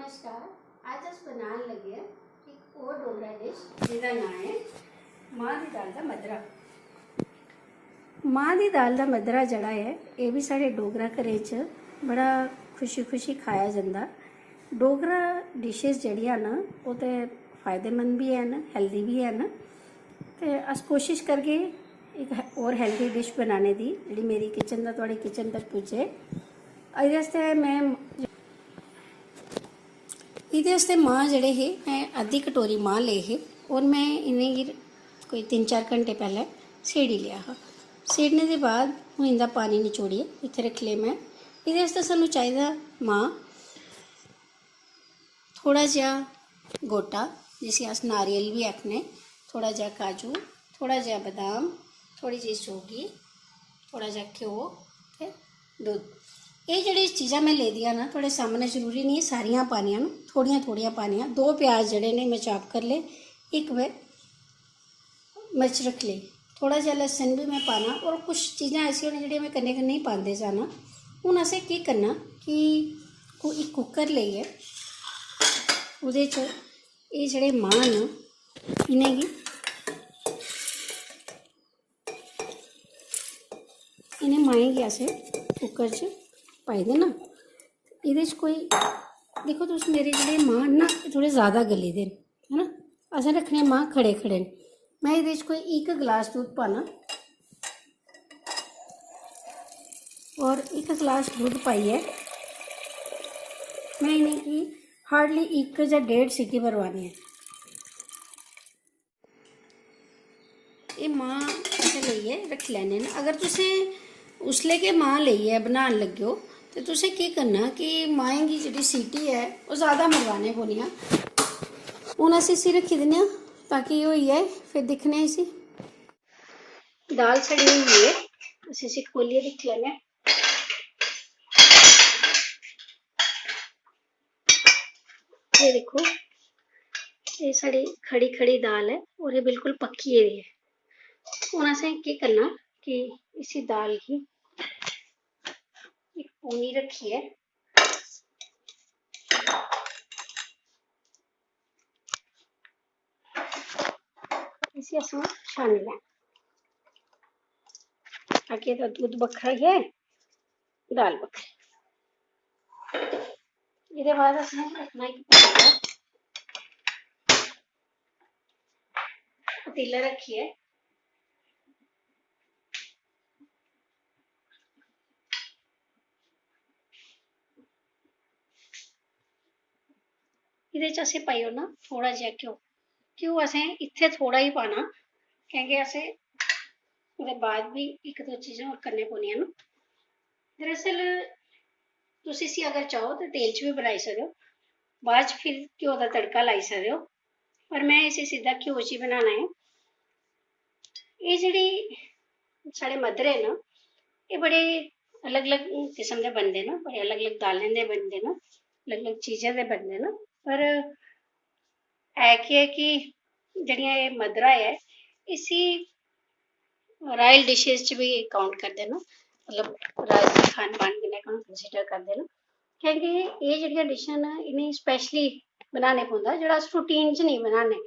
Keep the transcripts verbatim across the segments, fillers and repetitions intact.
नमस्कार, अज्ज अस बनान लगे आं इक होर डोगरा डिश, जेह्दा नांऽ ऐ मांह् दी दाल दा मद्दरा। मांह् दी दाल दा मद्दरा जेह्ड़ा ऐ, एह् बी साढ़े डोगरा घरें च बड़ा खुशी खुशी खाया जंदा। डोगरा डिशेस जेह्ड़ियां न, ओह् ते फायदेमंद बी हैन, हेल्दी बी हैन। ते अस कोशिश करगे इक हे-, होर हेल्दी डिश बनाने दी, जेह्ड़ी मेरी किचन दा थुआढ़ी किचन तक पुज्जे। एह्दे आस्तै में एह्दे आस्तै मांह् जेह्ड़े हे, में अद्धी कटोरी मांह् ले हे और में इ'नेंगी कोई तिन्न चार घैंटे पैह्लें सेड़ी लेआ हा। सेड़ने दे बाद हून इं'दा पानी नचोड़ियै इत्थै रक्खी लेआ में। एह्दे आस्तै सानूं चाहिदा मांह्, थोह्ड़ा जेहा गोटा, जिसी अस नारियल बी आखने, थोह्ड़ा जेहा काजू, थोह्ड़ा जेहा बदाम, थोह्ड़ी जेही सौगी, थोह्ड़ा जेहा घ्यो ते दुद्ध। एह् जेह्ड़ी चीज़ां में लेदियां ना, थुआढ़े सामनै जरूरी निं ऐ सारियां पानियां न, थोह्ड़ियां थोह्ड़ियां पानियां। दो प्याज जेह्ड़े ने में चाप करी ले, इक में मर्च रक्खी लेई, थोह्ड़ा जेहा लस्सन बी में पाना। और कुछ चीज़ां ऐसियां होनियां जेह्ड़ियां में कन्नै कन्नै ही पांदे जाना। हून असें केह् करना कि कु-, इक कुकर लेइयै ओह्दे च एह् जेह्ड़े मांह् न, इ'नेंगी इ'नें माहें गी असें कुकर च पाई देना। एह्दे च कोई, दिक्खो तुस, मेरे जेह्ड़े मांह् न ना, एह् थोह्ड़े ज़्यादा गले दे न, है ना। असें रक्खने मांह् खड़े खड़े न। में एह्दे च कोई इक गलास दुद्ध पाना और इक गलास दुद्ध पाइयै में इ'नेंगी हार्डली इक जां डेढ़ सीटी मरवानी ऐ। एह् मांह् असें लेइयै रक्खी लैने न। अगर तुसें उसलै गै मांह् लेइयै बनान लग्गेओ ते तुसें केह् करना कि मांहें गी जेह्ड़ी सीटी ऐ, ओह् ज़्यादा मरवाने पौनियां। हून अस इसी रक्खी दिन्ने आं ताकि एह् होई जाए, फिर दिक्खने आं इसी। दाल साढ़ी होई गेई ऐ, अस इसी खोह्लियै दिक्खी लैन्ने आं। ये दिक्खो, ये साढ़ी खड़ी खड़ी दाल ऐ और ये बिल्कुल पक्की गेदी ऐ। हून असें केह् करना कि इसी दाल गी इक पूनी रक्खियै इसी असें छानी लैना। अग्गें दा दुद्ध बक्खरा ऐ, दाल बक्खरी। एह्दे बाद असें रक्खना इक पतीला, पतीला रक्खियै एह्दे च असें पाई ओड़ना थोह्ड़ा जेहा घ्यो। घ्यो असें इत्थै थोह्ड़ा ही पाना, कैंह् कि असें ओह्दे बाद बी इक दो चीजां होर करने पौनियां न। दरअसल तुस इसी अगर चाहो ते तेल च बी बनाई सकदे ओ, बाद च फिर घ्यो दा तड़का लाई सकदे ओ, पर में इसी सिद्धा घ्यो च ही बनाना ऐ। एह् जेह्ड़ी साढ़े मद्दरे न, एह् बड़े अलग-अलग किस्म दे बनदे न, बड़े अलग-अलग दालें दे बनदे न, अलग-अलग चीजें दे बनदे न। पर है केह् ऐ कि जेह्ड़ियां एह् मद्दरा ऐ, इसी रॉयल डिशेस च बी काउंट करदे न, मतलब राजसी खान पान कन्नै कंसिडर करदे न। कैंह् कि एह् जेह्ड़ियां डिशां न, इ'नेंगी स्पैशली बनाने पौंदा, जेह्ड़ा अस रूटीन च नेईं बनाने।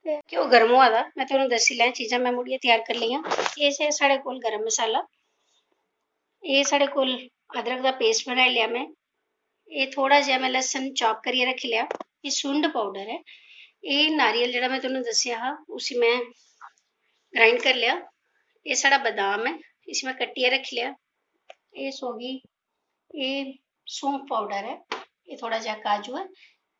ते घ्यो गर्म होआ दा, में तुहानू दस्सी लैं, चीजां में मुड़ियै त्यार करी लेइयां। एह् जे साढ़े कोल गर्म मसाला, एह् साढ़े कोल अदरक दा पेस्ट बनाई लेआ में, एह् थोह्ड़ा जेहा में लस्सन चाप करियै रक्खी लेआ, एह् सुंड पाउडर ऐ, एह् नारियल जेह्ड़ा में तुहानू दस्सेआ हा, उसी में ग्राइंड करी लेआ, एह् साढ़ा बदाम ऐ, इसी में कट्टियै रक्खी लेआ, एह् सौगी, एह् सौंफ पाउडर ऐ, एह् थोह्ड़ा जेहा काजू ऐ।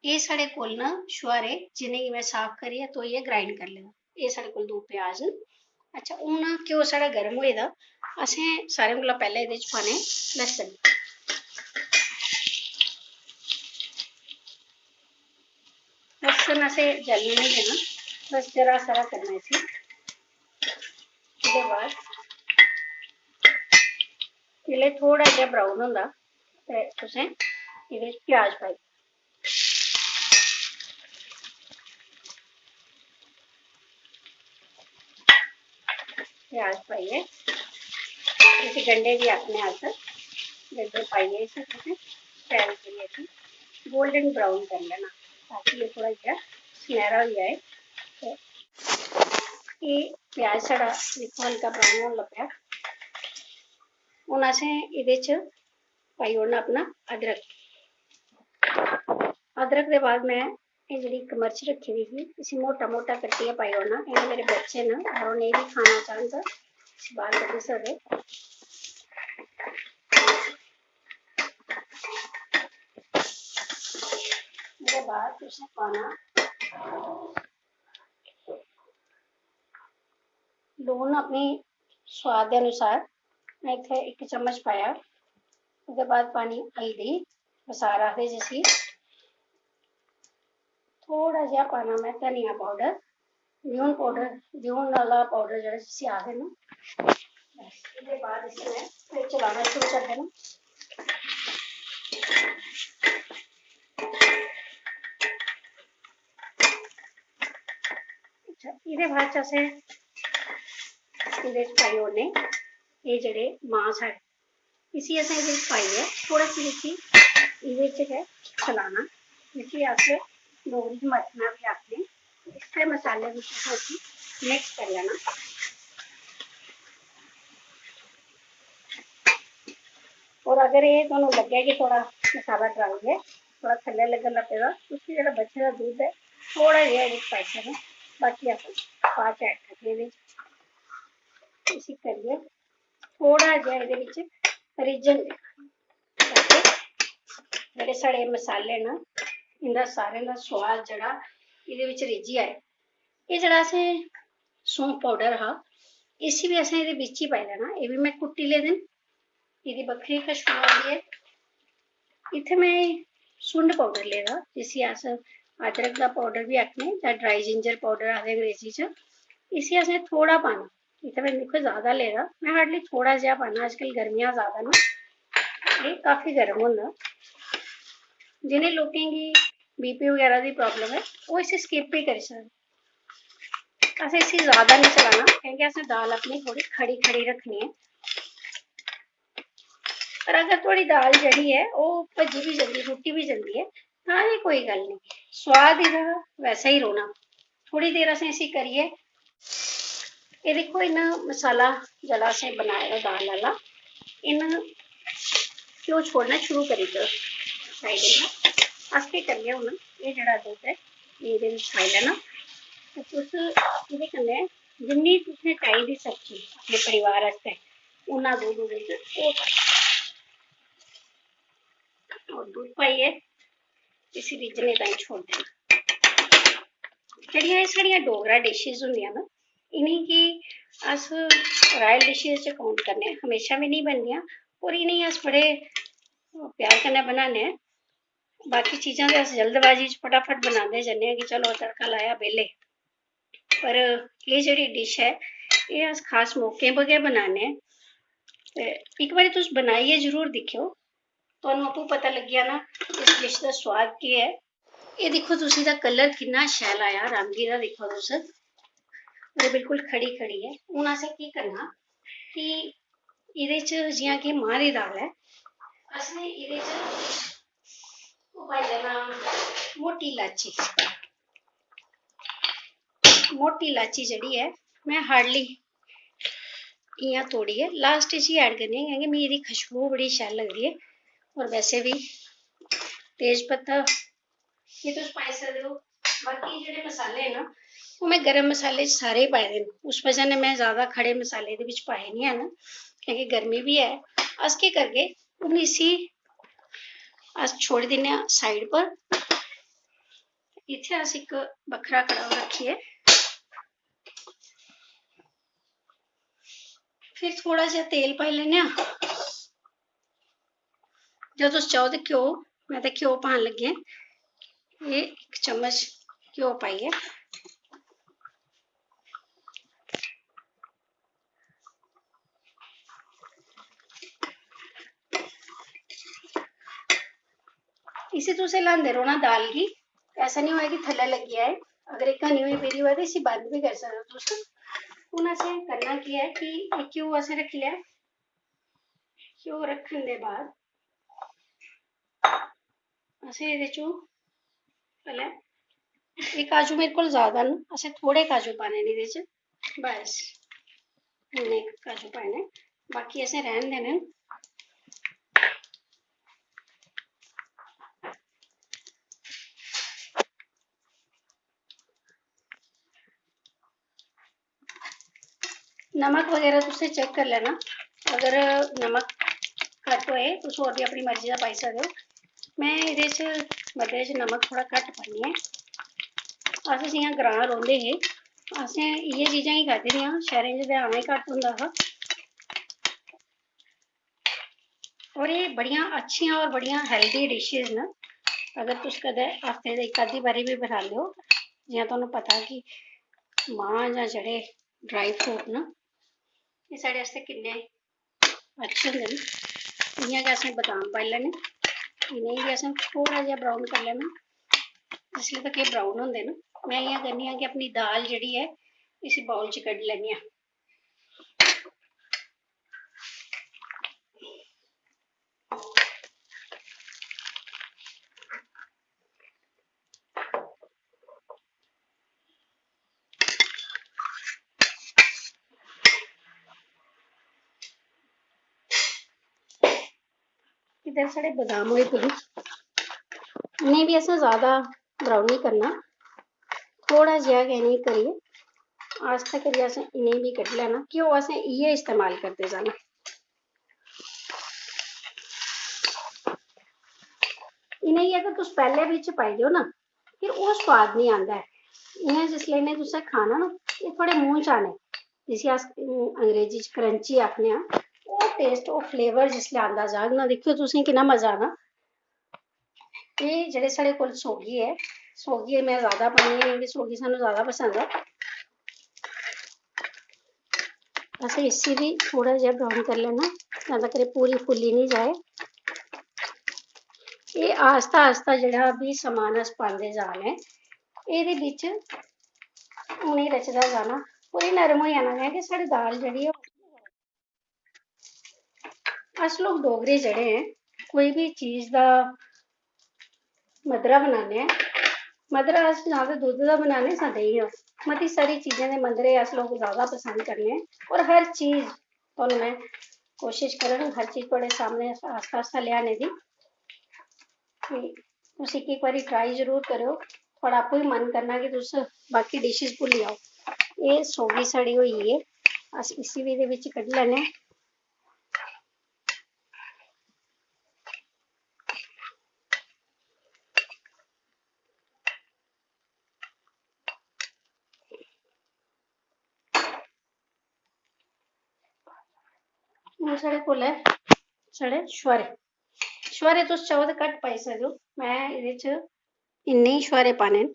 एह् साढ़े कोल न छुहारे, जि'नेंगी में साफ करियै, धोइयै, ग्राइंड करी लेदा। एह् साढ़े कोल दो प्याज न। अच्छा, हून घ्यो साढ़ा गर्म होए दा, असें सारें कोला पैह्लें एह्दे च पाने लस्सन। लस्सन असें जलन निं देना, बस जरा सारा करना इसी। ओह्दे बाद जिसलै थोह्ड़ा जेहा ब्राउन होंदा ते तुसें एह्दे च प्याज पाई, प्याज पाइयै इसी गंढे बी आखने अस, गंढे पाइयै इसी तुसें शैल करियै इसी गोल्डन ब्राउन करी लैना, ताकि एह् थोह्ड़ा जेहा सुनैह्रा होई जाए। ते एह् प्याज साढ़ा बिल्कुल हल्का ब्राउन होन लग्गेआ। हून असें एह्दे च पाई ओड़ना अपना अदरक। अदरक दे बाद में एह् जेह्ड़ी इक मर्च रक्खी दी ही, इसी मोटा मोटा कट्टियै पाई ओड़ना। एह् मेरे बच्चे न, अगर ओह् नेईं बी खाना चाह्न तां इसी बाह्र कड्ढी सकदे। ओह्दे बाद तुसें पाना लून अपने स्वाद दे अनुसार, में इत्थै इक चम्मच पाया। ओह्दे बाद पानी हल्दी, बसार आखदे जिसी, थोह्ड़ा जेहा पाना में धनिया पाउडर, ब्यून पाउडर, ब्यून आह्ला पाउडर जेह्ड़ा जिसी आखदे न। बस, एह्दे बाद इसी में फिर चलाना शुरू करी देना। अच्छा, एह्दे बाद च असें एह्दे च पाई ओड़ने एह् जेह्ड़े मांह् साढ़े, इसी असें एह्दे च पाइयै थोह्ड़ा सा इसी एह्दे च गै चलाना, इसी अस डोगरी च मथना बी आखने। इस्सै मसाले बिच असें इसी मिक्स करी लैना। और अगर एह् तुहानू लग्गै कि थोह्ड़ा मसाला ड्राई ऐ, थोह्ड़ा थल्लै लग्गन लग्गी पेदा, तुस जेह्ड़ा बचे दा दुद्ध ऐ, थोह्ड़ा जेहा एह्दे च पाई सकने, बाकी अस बाद च ऐड करगे एह्दे च। इसी करियै थोह्ड़ा जेहा एह्दे बिच रिज्जन देना, ताकि जेह्ड़े साढ़े मसाले न, इं'दा सारें दा सोआद जेह्ड़ा एह्दे बिच रिज्जी जाए। एह् जेह्ड़ा असें सौंफ पाउडर हा, इसी बी असें एह्दे बिच ही पाई लैना। एह् बी में कुट्टी लेदे न, एह्दी बक्खरी खुशबू आंदी ऐ। इत्थै में सुंड पाउडर लेदा, जिसी अस अदरक दा पाउडर बी आखने जां ड्राई जिंजर पाउडर आखदे अंग्रेजी च। इसी असें थोह्ड़ा पाना, इत्थै में दिक्खो ज्यादा लेदा, में हार्डली थोह्ड़ा जेहा पाना। अज्जकल गर्मियां ज्यादा न, एह् काफी गर्म होंदा। जिनें लोकें गी बीपी बगैरा दी प्रॉब्लम ऐ, ओह् इसी स्किप बी करी सकदे। असें इसी ज्यादा निं चलाना, क्योंकि असें दाल अपनी थोह्ड़ी खड़ी खड़ी रक्खनी ऐ। पर अगर थुआढ़ी दाल जेह्ड़ी ऐ, ओह् भज्जी बी जंदी, रुट्टी बी जंदी ऐ, तां बी कोई गल्ल निं, सोआद एह्दा वैसा ही रौह्ना। थोह्ड़ी देर असें इसी करियै, एह् दिक्खो, इन्ना मसाला जेह्ड़ा असें बनाए दा दाल आह्ला, इन्ना घ्यो छोड़ना शुरू करी दित्ते दा साइड उप्पर। अस केह् करगे, हून एह् जेह्ड़ा दुद्ध ऐ, एह्दे बिच पाई लैना। ते तुस एह्दे कन्नै जिन्नी तुसें चाहिदी सब्जी अपने परिवार आस्तै, उन्ना दुद्ध ओह्दे च ओह् पाई लैना। और दुद्ध पाइयै इसी रिज्जने ताईं छोड़ी देना। जेह्ड़ियां एह् साढ़ियां डोगरा डिशेज होंदियां न, इ'नेंगी अस रॉयल डिशेज च काउंट करने आं, हमेशा बी निं बनदियां। और इ'नेंगी अस बड़े प्यार कन्नै बनाने आं। बाकी चीजां ते अस जल्दबाजी च फटाफट बनांदे जन्ने आं कि चलो तड़का लाया, बेल्ले। पर एह् जेह्ड़ी डिश ऐ, एह् अस खास मौकें पर गै बनाने आं। ते इक बारी तुस बनाइयै जरूर दिक्खेओ, तुहानू आपूं पता लग्गी जाना इस डिश दा सोआद केह् ऐ। एह् दिक्खो तुस, एह्दा कलर किन्ना शैल आया, रामगी दा दिक्खो तुस, एह् बिल्कुल खड़ी खड़ी ऐ। हून असें केह् करना कि एह्दे च, जि'यां कि मांह् दी दाल ऐ, असें एह्दे च ओह् पाई लैना मोटी लाची। मोटी लाची जेह्ड़ी ऐ, में हार्डली इ'यां तोड़ियै लास्ट च ही ऐड करनी आं, क्योंकि मिगी एह्दी खुशबू बड़ी शैल लगदी ऐ। और वैसे बी तेज पत्ता एह् तुस पाई सकदे ओ। बाकी जेह्ड़े मसाले न, ओह् में गरम मसाले च सारे पाए दे न, उस बजह कन्नै में ज्यादा खड़े मसाले एह्दे बिच पाए निं हैन, क्योंकि गर्मी बी ऐ। अस केह् करगे, हून इसी अस छोड़ी दिन्ने आं साइड पर। इत्थै अस इक बक्खरा कड़ाह रक्खियै फिर थोह्ड़ा जेहा तेल पाई लैन्ने आं। जे तुस चाहो ते घ्यो, में ते घ्यो पान लगी आं। एह् इक चम्मच घ्यो पाइयै इसी तुसें ल्हांदे रौह्ना दाल गी, ऐसा निं होऐ कि थल्लै लग्गी जाए। अगर एह् घनी होई पेदी होऐ ते इसी बंद बी करी सकदे ओ तुस। हून असें करना केह् ऐ कि एह् घ्यो असें रक्खी लेआ, घ्यो रक्खने दे बाद असें एह्दे चों पैह्लें, एह् काजू मेरे कोल जैदा न, असें थोह्ड़े काजू पाने न एह्दे च, बस इन्ने काजू पाने, बाकी असें रैह्न देने न। नमक बगैरा तुसें चैक करी लैना, अगर नमक घट्ट होए तुस होर बी अपनी मर्जी दा पाई सकदे ओ। में एह्दे च, मद्दरे च नमक थोह्ड़ा घट्ट पान्नी आं। अस जि'यां ग्रांऽ रौंह्दे हे, असें इ'यै चीजां गै खाद्धी दियां, शैह्रें च ते आना गै घट्ट होंदा हा। और एह् बड़ियां अच्छियां और बड़ियां हेल्दी डिशेज न। अगर तुस कदें हफ्ते दे इक अद्धी बारी बी बनांदे ओ, जि'यां तुहानू पता कि मांह् जां जेह्ड़े ड्राई फ्रूट न, एह् साढ़े आस्तै किन्ने अच्छे होंदे न। इ'यां गै असें बदाम पाई लैने, इ'नेंगी बी असें थोह्ड़ा जेहा ब्राउन करी लैना। जिसले तक एह् ब्राउन होंदे न, में इ'यां करनी आं कि अपनी दाल जेह्ड़ी ऐ, इसी बाउल च कड्ढी लैन्नी आं। इद्धर साढ़े बदाम होई गे, इ'नें बी असें ज्यादा ब्राउन निं करना, थोह्ड़ा जेहा गै इ'नेंगी करियै, आस्ता करियै असें इ'नेंगी बी कड्ढी लैना, घ्यो असें इ'यै इस्तेमाल करदे जाना। इ'नेंगी अगर तुस पैह्लें बिच पाई देओ ना, फिर ओह् सोआद निं आंदा ऐ। इ'यां जिसलै इ'नें तुसें खाना ना, एह् थुआढ़े मूंह च आने, जिसी अस, अम, अंग्रेजी च क्रंची आखने आं, ओह् टेस्ट, ओह् फ्लेवर जिसलै आंदा जाग ना, दिक्खेओ तुसें किन्ना मजा आना। एह् जेह्ड़े साढ़े कोल सौगी ऐ, सौगी में ज्यादा पान्नी आं क्योंकि सौगी सानूं ज्यादा पसंद ऐ। असें इसी बी थोह्ड़ा जेहा ब्राउन करी लैना, जां तक एह् पूरी फुल्ली निं जाए। एह् आस्ता आस्ता जेह्ड़ा बी समान अस पांदे जा ने, एह्दे बिच उ'नेंगी रचदा जाना, पूरी नरम होई जाना, क्योंकि साढ़ी दाल जेह्ड़ी ऐ, अस लोग डोगरे जेह्ड़े ऐं, कोई बी चीज दा मद्दरा बनाने आं, मद्दरा अस जां ते दुद्ध दा बनाने जां देहीं दा। मती सारी चीजें दे मद्दरे अस लोग ज्यादा पसंद करने आं। और हर चीज, तुहानू में कोशिश करङ हर चीज थुआढ़े सामने आस्ता आस्ता लेआने दी। ते तुस इक इक बारी ट्राई जरूर करेओ, थुआढ़ा आपूं ही मन करना कि तुस बाकी डिशेज भुल्ली जाओ। एह् सौगी साढ़ी होई गेई ऐ, अस इसी बी एह्दे बिच कड्ढी लैन्ने आं। हून साढ़े कोल ऐ साढ़े छुहारे। छुहारे तुस चाहो ते घट्ट पाई सकदे ओ, में एह्दे च इन्ने ही छुहारे पाने न।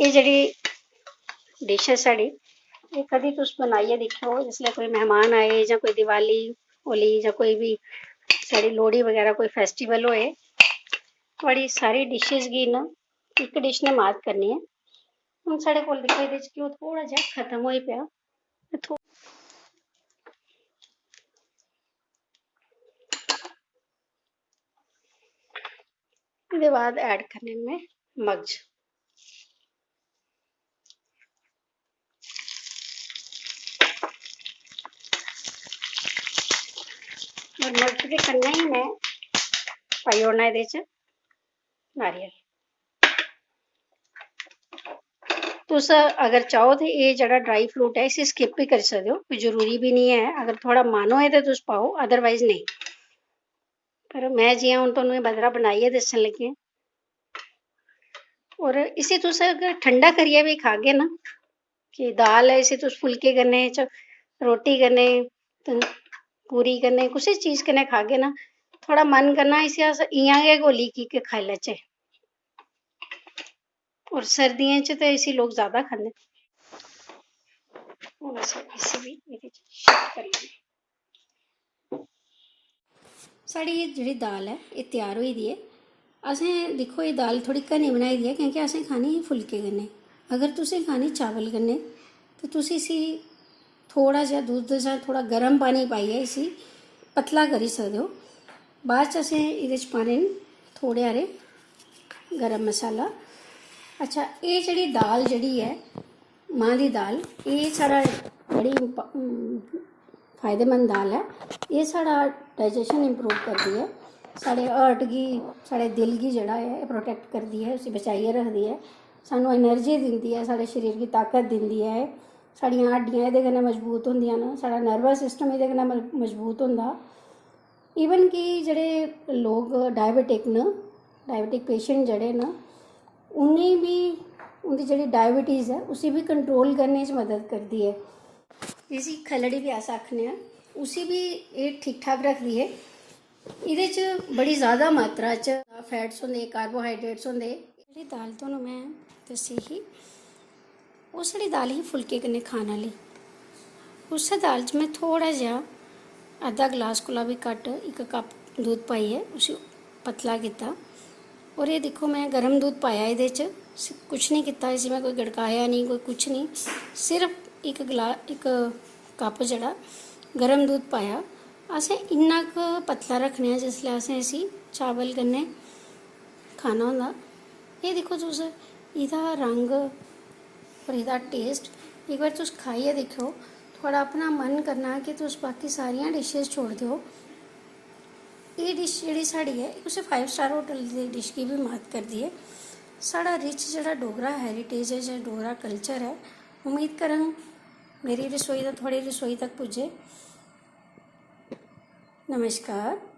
एह् जेह्ड़ी डिश ऐ साढ़ी, एह् कदी तुस बनाइयै दिक्खेओ, जिसलै कोई मैह्मान आए जां कोई दिवाली, होली जां कोई बी साढ़ी लोह्ड़ी बगैरा कोई फैस्टिवल होए, थुआढ़ी सारी डिशेज गी ना इक डिश ने मात करनी ऐ। हून साढ़े कोल दिक्खो, एह्दे च घ्यो थोह्ड़ा जेहा खत्म होई पेआ, ते थो-, एह्दे बाद ऐड करने न में मग्ज। और मग्ज दे कन्नै ही में पाई ओड़ना एह्दे च नारियल। तुस अगर चाहो ते एह् जेह्ड़ा ड्राई फ्रूट ऐ, इसी स्किप बी करी सकदे ओ, कोई जरूरी बी निं ऐ। अगर थुआढ़ा मन होए ते तुस पाओ, अदरवाइज नेईं। पर में जि'यां हून तुहानू एह् मद्दरा बनाइयै दस्सन लगी आं। और इसी तुस अगर ठंडा करियै बी खागे ना, कि दाल ऐ, इसी तुस फुल्के कन्नै, च-, रोटी कन्नै, ते पूरी कन्नै, कुसै चीज कन्नै खागे ना, थुआढ़ा मन करना इसी अस इ'यां गै घोली की के खाई लैचै। और सर्दियें च ते इसी लोक ज्यादा खंदे। हून अस इसी बी एह्दे च शिफ्ट करी लैन्ने। साढ़ी एह् जेह्ड़ी दाल ऐ, एह् त्यार होई दी ऐ। असें, दिक्खो, एह् दाल थोह्ड़ी घनी बनाई दी ऐ, क्योंकि असें खानी ही फुल्के कन्नै। अगर तुसें खानी चावल कन्नै, ते तुस इसी थोह्ड़ा जेहा दुद्ध जां थोह्ड़ा गर्म पानी पाइयै इसी पतला करी सकदे ओ। बाद च असें एह्दे च पाने न थोह्ड़े हारे गरम मसाला। अच्छा, एह् जेह्ड़ी दाल जेह्ड़ी ऐ, मांह् दी दाल, एह् साढ़ा बड़ी प-, फायदेमंद दाल ऐ। एह् साढ़ा डाइजेशन इम्प्रूव करदी ऐ, साढ़े हार्ट गी, साढ़े दिल गी जेह्ड़ा ऐ, एह् प्रोटैक्ट करदी ऐ, उसी बचाइयै रखदी ऐ, सानूं एनर्जी दिंदी ऐ, साढ़े शरीर गी ताकत दिंदी ऐ। साढ़ियां हड्डियां एह्दे कन्नै मजबूत होंदियां न, साढ़ा नर्वस सिस्टम एह्दे कन्नै म-, मजबूत होंदा। इवन कि जेह्ड़े लोक डायबिटिक न, डायबिटिक पेशेंट जेह्ड़े न, उ'नें बी, उं'दी जेह्ड़ी डायबिटीज़ ऐ, उसी बी कंट्रोल करने च मदद करदी ऐ। जिसी खलड़ी बी अस आखने आं, उसी बी एह् ठीक ठाक रखदी ऐ। एह्दे च बड़ी ज़्यादा मात्रा च फैट्स होंदे, कार्बोहाइड्रेट्स होंदे। जेह्ड़ी दाल तुहानू में दस्सी ही, ओह् साढ़ी दाल ही फुल्के कन्नै खान आह्ली। उस्सै दाल च में थोह्ड़ा जेहा, अद्धा गलास कोला बी घट्ट, इक कप दुद्ध पाइयै उसी पतला कीता। और एह् दिक्खो, में गर्म दुद्ध पाया एह्दे च, इसी कुछ निं कीता, इसी में कोई गड़काया निं, कोई कुछ निं, सिर्फ इक गला-, इक कप जेह्ड़ा गर्म दुद्ध पाया। असें इन्ना क पतला रक्खना ऐ जिसलै असें इसी चावल कन्नै खाना होंदा। एह् दिक्खो तुस, एह्दा रंग और एह्दा टेस्ट, इक बार तुस खाइयै दिक्खेओ, थुआढ़ा अपना मन करना कि तुस बाकी सारियां डिशेस छोड़ी देओ। एह् डिश जेह्ड़ी साढ़ी ऐ, एह् कुसै फाइव स्टार होटल दी डिश गी बी मात करदी ऐ। साढ़ा रिच जेह्ड़ा डोगरा हैरीटेज ऐ, जेह्ड़ा डोगरा कल्चर ऐ, उम्मीद करङ मेरी रसोई दा थुआढ़ी रसोई तक पुज्जे। नमस्कार।